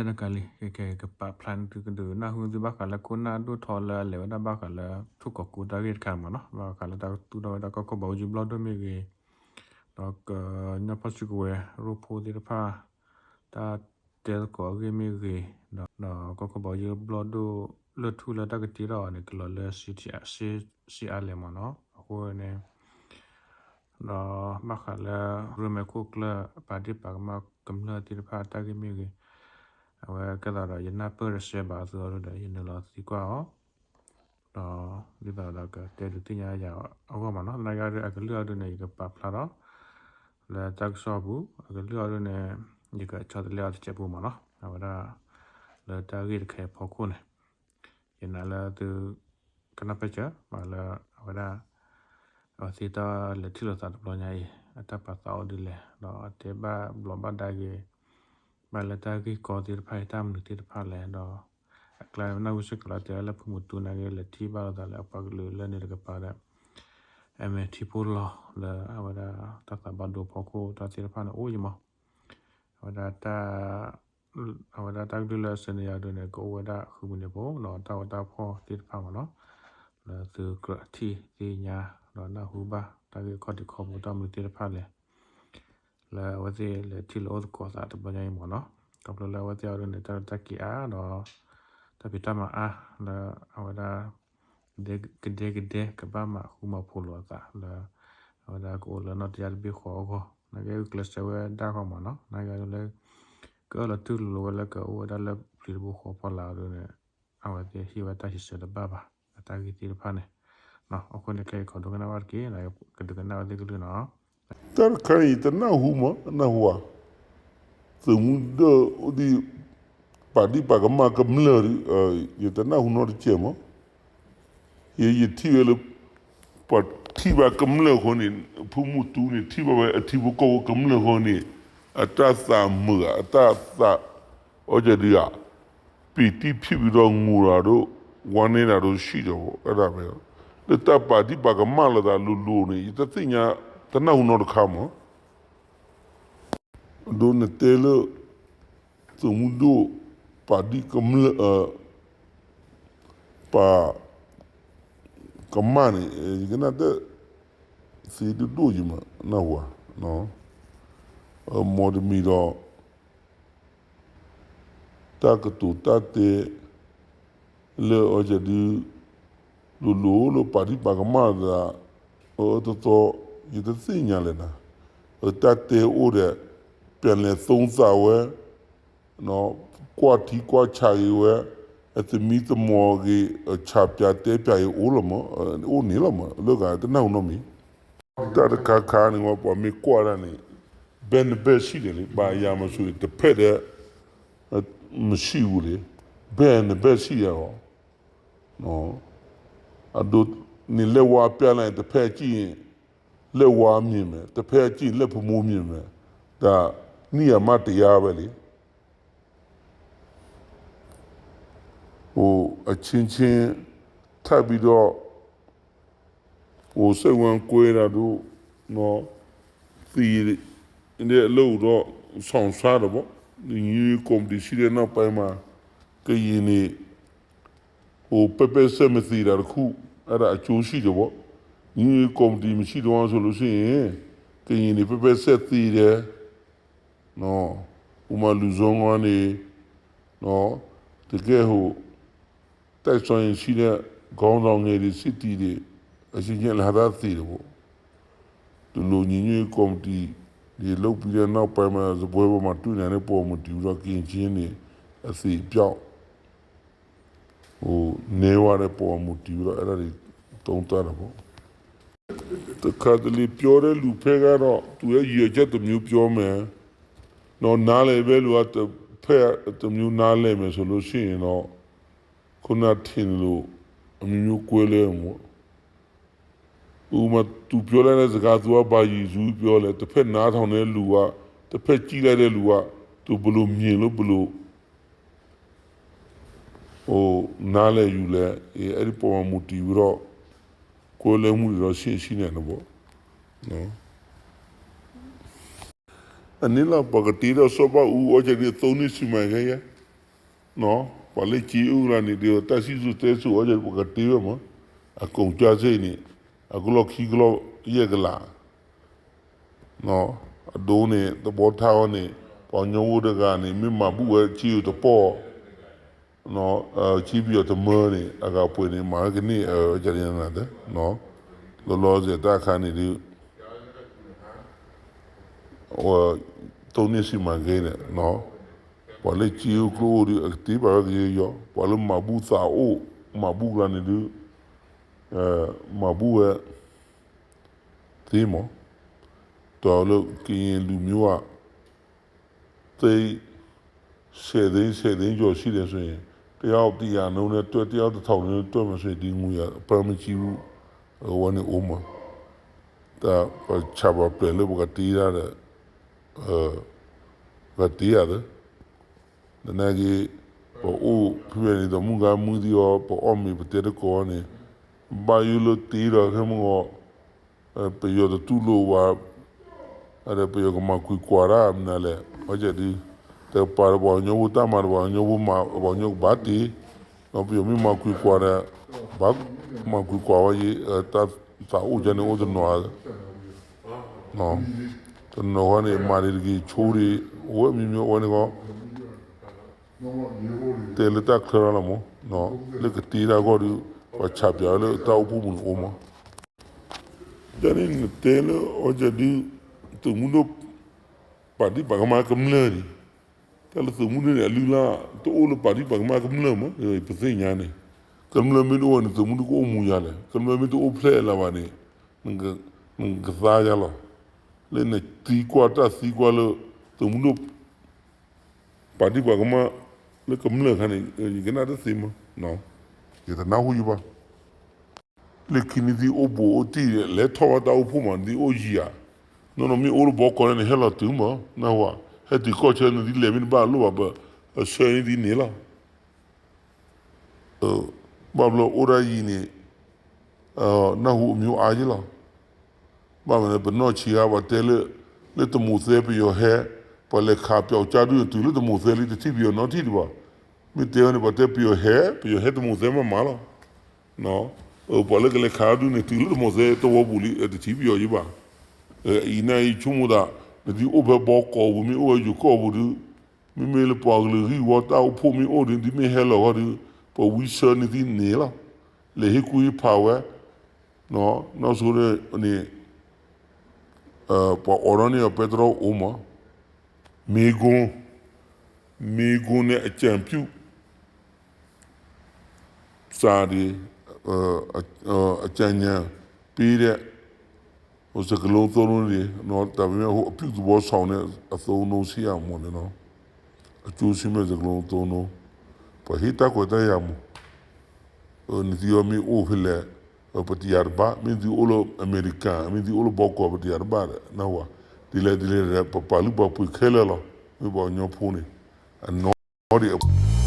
တကးလံ, ကဲ ကဲ ကပာ်ဖျါန့ၢ်သုကဒုးနၢ်ဟူသုဘၣ်ဃးလၢခိၣ်နၢ်ဒိၣ်ထီလၢအလဲၤဝဲဒၣ်ဘၣ်ဃးလၢ ထူၣ်ကီၤကိတၢ်ဂ့ၢ်တခါမးနီၤ, ဘၣ်ဃးလၢတၢ်ကသူၣ်ထီၣ်ဝဲဒၣ်ကီၢ်ခိၣ်ဘၣ်အူကၠံဘျီၣ်ဒိၣ်မ့ၢ်ဂ့ၤ, ဒီးကညီဖီၣ်စုကဝဲၤရိၣ်ဖိသ့ၣ်တဖၣ် တၢ်တဲသကိးအဂ့ၢ်မ့ၢ်ဂ့ၤ, ဒီးကီၢ်ခိၣ်ဘၣ်အူကၠံဘျီၣ်ဒိၣ်လၢထူၣ်လၢတၢ်ကတ့ထီၣ်အီၤန့ၣ် ကလီၤလၢ စံအါလဲၣ်မးနီၤ, အဃိန့ၣ် ဒီးဘၣ်ဃးလၢ ရမဲာ်ခိၣ်ကျၢၢ် ပာ်ဒ့ၣ်ပာ်ကမၣ်ကမျၢၢ်သ့ၣ်တဖၣ်အတၢ်ဂ့ၢ်မ့ၢ်ဂ့ၤ, အဝဲကဲသးဒီးယနၢ်ပၢၢ်တစဲးဘၣ်အသိးအီၤဒီး ယနုာ်လီၤသံကွၢ်အီၤ, ဒီးဒ်သိးဒီးကတဲဒုးသ့ၣ်ညါယၤအဂီၢ်မးနီၤ, သနာ်က့အကလုၢ်အီၤဒုးန့ၣ် ယကပာ်ဖျါထီၣ် လၢတၢ်ကစီၣ်အပူၤ, အကလုၢ်အီၤဒုးန့ၣ် ယကဆီတလဲအီၤတစဲးဖိမးနီၤ, အဝဲဒၣ် လၢတၢ်ဂ့ၢ်တခါအံၤအဖီခိၣ်န့ၣ် ယနာ်လၢသု ကနၢ်ပၢၢ်စၢၤ မ့ၢ်လၢအဝဲဒၣ် အဝဲသ့ၣ်တၢ်လဲၤထံၣ်လိာ်သးတဘျီညါအံၤ အတၢ်ပာ်သးအိၣ်ဒ်လဲၣ်, ဒီးအတဲဘၣ်ဘျီးဘၣ်ဒါက့ၤ ဘၣ်လၢတၢ်ဂ့ၢ်ကီသ့ၣ်တဖၣ်အံၤ တၢ်မနုၤသ့ၣ်တဖၣ်လဲၣ်, ဒီးအကျါနၢ်ဟူစ့ၢ်ကီးလၢတဲလၢဖုမူတူန့ၣ်က့ၤ လဲၤထံၣ်ဘၣ်လိာ်သးလၢအပှၤကလုာ်လၢန့ၣ်တကပၤဒီး အမဲာ်ထံဖိလီၤလၢအဝဲဒၣ် တၢ်သးဘၣ်ဒိအဖီခိၣ်တၢ်သ့ၣ်တဖၣ်န့ၣ်အိၣ်ယံၤမး, အဝဲဒၣ်တၢ် အဝဲဒၣ်တၢ်ကလုၢ်လၢအစၢန့ၣ်ယၤဒုးန့ၣ် ကအိၣ်ဝဲဒၣ်ဃုမံၤန့ၣ်ဖိ ဒီးတၢ်ဂီၤတၢ်ဖီၣ်သ့ၣ်တဖၣ်မးနီၤ, လၢသုကြၢးထံၣ်သ့ၣ်ညါ ဒီးနၢ်ဟူဘၣ်တၢ်ဂ့ၢ်ခီၣ်ထံးခီၣ်ဘိတၢ်မနုၤသ့ၣ်တဖၣ်လဲၣ်, လၢအဝဲသ့ၣ်လဲၤထံၣ်လိာ်အိၣ်သကိးသးတဘျီညါအံၤမးနီၤ, ခီဖျိလၢအဝဲသ့ၣ်အီၤဒုးန့ၣ် တၢ်ရဲၣ်တၢ်ကျဲၤအါ ဒီး တၢ်ဖံးတၢ်မၤအါ လၢအဝဲဒၣ် ကဒဲကဒဲ ကဘၣ်မၤဃူမၤဖိးလိာ်အသးလၢ အဝဲဒၣ်ကအိၣ်လၢနီၢ်တယၢ်တဘ့ၣ်ဃီအဂီၢ်, သနာ်က့ကျဲးစၢးဝဲဒၣ်ဃီမးနီၤ, သနာ်က့လၢ ကအၢၣ်လီၤတူၢ်လိာ်ဝဲလၢကအိၣ်ဝဲဒၣ်လၢပျံၤတဘိဃီဖီလာ်အီၤဒုးန့ၣ် အဝဲသ့ၣ်ဟ့ၣ်ဝဲတၢ်စံးဆၢတဘၣ်ဘၣ် အတၢ်ဂ့ၢ်သ့ၣ်တဖၣ်န့ၣ်, အဃိန့ၣ် ခဲအံၤခိးဒိကနၣ်ဘၣ်တက့ၢ်, ကဒုးကနၣ်ဝဲသ့ၣ်ကလုၢ်နီၤ. တၢ်တခါအံၤ တနၢ်ဟူမး နၢ်ဟူဧါ, သုးမုၢ်ဒိၣ်အိၣ်ဒံး ပာ်ဒံးပာ်ကမၣ်ကမျၢၢ်ဒီး ယတနၢ်ဟူနီတစဲးမး, ယ ယထံၣ်ဝဲလၢ ပှၤထံၣ်ဘၣ်ကမျၢၢ်အဃိန့ၣ် ဖုမူတူန့ၣ် ထံၣ်ဘၣ်ဝဲအထံဖိကီၢ်ဖိကမျၢၢ်အဃိန့ၣ် အတၢ်သးမုာ်ဧါ အတၢ်သး အီၣ်ကဒုဧါ ပံာ်တံၢ်ဖံးဝံၤဒီးငိၤတၢ်ဒီး ဝါန့ၢ်တၢ်ဒီးဆံးဒီး အဲၣ်ဒၣ်ဖဲ လၢတၢ်ပာ်ဒံးပာ်ကမၣ်လိာ်သးလိၤလိၤန့ၣ် ယတသ့ၣ်ညါ တနၢ်ဟူနီတခါမး အဒိနတဲလၢ သုးမုၢ်ဒိၣ် ပာ်ဒံးကမျၢၢ် ပာ် ကမၣ်န့ၣ် ယကနၣ်တၢ် သ့ဒိၣ်ဒိၣ်ယမး နၢ်ဟူဧါ မ်တမံၤဒီး တၢ်ကတိၤတၢ်တဲ လၢအီၤကဒု လိၤလိၤလၢပာ်ဒံးပာ်ကမၣ်သး အၢအၢသီသီ ယတသ့ၣ်ညါလဲၣ်နၤ, အတၢ်တဲအိၣ်ဒီး ပြန်လည်သုံးသပ်ဝဲ ကွၢ်ထံကွၢ်ဆးဂ့ၤဝဲ အသမံသမိးဂ့ၤ ဆးပၠးတဲပၠးဂ့ၤအိၣ်လီၤမး အိၣ်န့ၣ်လီၤမး လၢဂၤတနၢ်ဟူနီတမံၤ တၢ်တခါခါန့ၣ်ဝဲ ပှၤမ့ၢ်ကွၢ်ဒၣ်န့ၣ် ဘဲနဘဲၣ်ဆံၣ်န့ၣ်လံ ဘၣ်ယၤမၤဆူၣ်န့ၣ် တဖဲၣ်ဒီး မဆံၣ်ဘူးလံ ဘဲနဘဲၣ်ဆံၣ်ယၤလီၤ အဒိ န့ၣ်လဲၣ်ဝါပျၢ်လၢ် တဖဲၣ်အကံၢ် လဲၣ်ဝါမ့ၢ်မဲာ် တဖဲၣ်အကံၢ် လဲၣ်ဖိမိၢ်မ့ၢ်မဲာ် တၢ်နံၣ်အမးတယါဝဲလံ အိၣ်အချင်းချင်း ထပ်ပြီးတော့ အိၣ်စိတ်ဝင်ကွဲတာတို့ သံတဲ့လုပ်တော့ ဆောင်စားတယ်ပေါ့။ ဒီငြိမ်းချမ်းရေးကော်မတီရှိတဲ့နောက်ပိုင်းမှာ ကရင်တွေ ဟို ပက်ပက်စက်မသေတာတစ်ခု အဲ့ဒါအကျိုးရှိတယ်ပေါ့။ ငြိမ်းချမ်းရေးကော်မတီမရှိတော့ဆိုလို့ရှိရင် ကရင်တွေ ပက်ပက်စက်သေတယ် နော်။ ဥပမာ လူစောင်းဝါနေ နော်။ တကယ့်ဟို တိုက်စွမ်းရည်ရှိတဲ့ ခေါင်းဆောင်ငယ်တွေ စစ်တီတွေ အချင်းချင်း အလဟဒါသေတယ်ပေါ့။ ဒီလိုညီညွတ်ရေးကော်မတီတွေ လုပ်ပြီးတဲ့နောက်ပိုင်းမှာ စားပွဲပေါ်မှာ တွေ့နိုင်တဲ့ပုံမူတည်ပြီးတော့ ကရင်ချင်းတွေ အသေအပျောက် ဟို နည်းသွားတဲ့ပုံမူတည်ပြီးတော့ အဲ့ဒါတွေ သုံးသပ်တာပေါ့။ တခါတလေပြောတဲ့လူဖက်ကတော့ သူရဲ့ရည်ရွယ်ချက်တစ်မျိုးပြောမယ်နော်။ နားလည်တဲ့လူကတစ်ဖက်တစ်မျိုးနားလည်မယ်ဆိုလို့ရှိရင်တော့ ခုနထင်သလို အမျိုးမျိုးကွဲလွဲမှာပေါ့။ ဥပမာ သူပြောလိုက်တဲ့စကား သူကဘာရည်ရွယ်ပြောလဲ တစ်ဖက်နားထောင်တဲ့လူက တစ်ဖက်ကြည့်လိုက်တဲ့လူက သူဘယ်လိုမြင်လို့ ဘယ်လို ဟို နားလည်ယူလဲ အဲ့ဒီပေါ်မှာ မူတည်ပြီးတော့ ကွဲလွဲမှုတွေတော့ ရှိရှိနေတယ်ပေါ့နော်။ အနည်းလောက် ပကတ့တော့ စောဘဦး အီၣ်ကဒု သုံးနှစ်စီမံကိန်း ပှၤလၢကၠ့အိၣ်ကျါန့ၣ် ဒ်တၢ်စံၣ်စိၤတဲစိၤအီၤ ပကတ့ဝဲမး, အကိးကၠါစ့ၢ်န့ၣ် အကလီၢ်ခံကလီၢ်ယဲၢ်ကလး အဒိန့ၣ် တဘီထါအီၤန့ၣ် ပှၤကညီဖိတဂၤန့ၣ် မ့ၢ်မၤဘူၣ်ဝဲကၠ့အိၣ်တပီၢ် ကၠ့ပယီၤတမၢန့ၣ် အဂၤပှဲၤန့ၣ် မၤဝဲကန့ၢ် ကန့ၢ် လီၤလီၤဆဲးတၢ်ခါန့ၣ်ဒုး အဝဲ သုံးနှစ်စီမံကိန်းန့ၣ် ပှၤလၢကၠ့အိၣ်ကျိအိၣ်ဒုး အကတ့ဘၣ်ဝဲကယီကယီ, ပှၤလၢမၤဘူၣ်သးအိၣ် မၤဘူၣ်ကျါန့ၣ်ဒုး မၤဘူၣ်ဝဲ သ့မး, ဒီးလၢကရင်လူမျိုးက သိန်း ဆယ်သိန်း ဆယ်သိန်းကျော်ရှိတယ်ဆိုရင် တစ်ယောက်တစ်ရာနှုန်းနဲ့တွက် တစ်ယောက်တစ်ထောင်နှုန်းနဲ့တွက်မယ်ဆိုရင် ဒီငွေက ပမ့ၢ်ကံဘူး အဝဲန့ၣ်အိၣ်မး, တၢ်ပဆၣ်ပပျဲၢ်လၢပကတ့တၢ်ဒီး ပကတ့ယၤသ့ နနာ်က့ ပအိၣ်ဖဲန့ၣ်ဒီး မုၢ်ဂၤမုၢ်သံအီၤ ပအီၣ်မ့ၤပတဲတကိးန့ၣ် ဘၣ်ယိၣ်လၢတ့ဒီးခဲမုၢ်ဂီၤ ပယီၤတတူၢ်လိာ်ဝဲ ဒီးပယီၤကမၤကွံာ်ကွၢ်တၢ်မနုၤလဲၣ် အဝဲဒုး တကပၤဒီးပှၤကညီဖိတၢ်မၤဒီးပှၤကညီဖိမၤ ပှၤကညီကဘၣ်တ့ ဒီးပယီၤမ့ၢ်မၤကွံာ်ကွၢ်ဒီး ဘၣ်မၤကွံာ်ကွၢ်ဝဲယ့ တၢ်သးအိၣ်ကန့ၣ်အိၣ်တနီၤ တနီၤဃီန့ၣ် မၤဒံးတဂ့ၤ ဆိဒံး အိၣ်ဝဲမံၤမံၤဝဲန့ၣ်ဃီ တဲလၢတၢ်ချၢတၢ်လီၤမး, လၢကတ့တၢ်အဂီၢ်ဒီး ပှၤဆၣ်ပျဲလၢတၢ်အိၣ်ဖှိၣ်ပူၤန့ၣ်အိၣ်မး, တၢ်န့ၣ်နတဲလၢအဝဲဒုး သုးမုၢ်ဒိၣ် ပာ်ဒံၣ်ပာ်ကမၣ်ကမျၢၢ်န့ၣ်, တၢ်လၢသုးမုၢ်ဒိၣ်န့ၣ် အလုၢ်အလၢ် တအိၣ်လၢပာ်ဒံၣ်ပာ်ကမၣ်ကမျၢၢ်မး, ပသ့ၣ်ညါန့ၣ်, ကမျၢၢ်မ့ၢ်တအိၣ်န့ၣ် သုးမုၢ်ဒိၣ်ကအိၣ်မူယၤလဲၣ်, ကမျၢၢ်မ့ၢ်တအိၣ်ဖျဲၣ်လၢၤဘၣ်န့ၣ် နကသါယၤလီၤ, လၢနသံကွၢ်တၢ်သံကွၢ်လၢ သုးမုၢ်ဒိၣ် ပာ်ဒံၣ်ပာ်ကမၣ် လၢကမျၢၢ်ခါန့ၣ် ယကနၣ်တသ့မး, ယတနၢ်ဟူယဘၣ် လၢခံနသံအိၣ်ဘူးအိၣ်တံၢ် လဲၤထီၣ်ဘၣ်တၢ်အိၣ်ဖှိၣ်မး နသံအိၣ်ယံာ်ဧါ, နီၢ်နီၢ်မ့ၢ်အိၣ်လၢဘီကီၢ်န့ၣ် နဟဲလီၤတုၤမး နၢ်ဟူဧါ, ဟဲတုၤကီၢ်ဆၢနသံလဲၤမ့ၢ်တဘၣ်လိၣ်ဘၣ် ပဆှၢန့ၢ်သံန့ၣ်လီၤ ဘၣ်ဘျီအိၣ်ဒၣ်ယံၤန့ၣ် နၢ်ဟူအမျိုးအါယဲလီၤ, ဘၣ်မနုၤ ပနီၢ်ဆံးဧါ ပှၤတဲလၢ လၢတမိၢ်သဲပယီၤဟဲ, ပှၤလဲၤခးပျောက်ကျားဒုးန့ၣ် တုၤလၢတမိၢ်သဲလံ တထံၣ်ပယီၤနီတထံၣ်ဒံးဘၣ်, မ့ၢ်တဲဝဲန့ၣ် ပှၤတဲပယီၤဟဲ ပယီၤဟဲတမိၢ်သဲမးမးလီၤ ပှၤလၢကလဲၤခးဒုးန့ၣ် တုၤလၢတမိၢ်သဲတဝီပူၤလံ တထံၣ်ပယီၤယံၤဘၣ်, အံၤန့ၣ်အံၤဆိကမိၣ်သး နသုအိၣ်ဖဲဘီကီၢ်ပူၤ မ့ၢ်အိၣ်ဝဲယိၤကီၢ်ပူၤဒုး, မ့မ့ၢ်လၢပှၤကလုာ်ဂံၢ်ဝီတၢ်အိၣ်ဖှိၣ်မ့ၢ်အိၣ်ဒုး ဒ်မ့ၢ်ဟဲလီၤဃီဒုး, ပဝံဆၢန့ၢ်သံန့ၣ်လီၤ, လဲၤဟ့ၣ်ကူၣ်ဟ့ၣ်ဖးဝဲ, နီၢ်ဆိန့ၣ် ပှၤအိးထီၣ်န့ၢ်အီၤပဲတြီအိၣ်မး, မေးခွန်း, မေးခွန်းနဲ့ အကြံပြု စာတွေ, အကြံဉာဏ်ပေးတဲ့ စကားလုံးသုံးလုံးတွေ, ဒါပေမဲ့အပြုသဘောဆောင်တဲ့အသုံးအနှုန်းရှိရမယ်နော်, အကျိုးရှိမဲ့စကားလုံးသုံးလုံး, ပှၤဟ့ၣ်တၢ်ခွဲးတၢ်ယာ်မး နသုအီၤမ့ၢ်အိၣ်ဖဲလဲၣ်, ပတယာ်တဘၣ်, မ့ၢ်သုအိၣ်လၢအမဲရကၤ, မ့ၢ်သုအိၣ်လၢဘီကီၢ် ပတယာ်တဘၣ်ဒီး နၢ်ဟူဧါ, ဒ်လဲၣ်ဒ်လဲၣ်ဒီး ပပာ်လုၢ်ပာ်ပှ့ၤခဲလၢာ်လီၤ, မ့ၢ်ပှၤကညီဖိန့ၣ် အနီၢ်ဒံး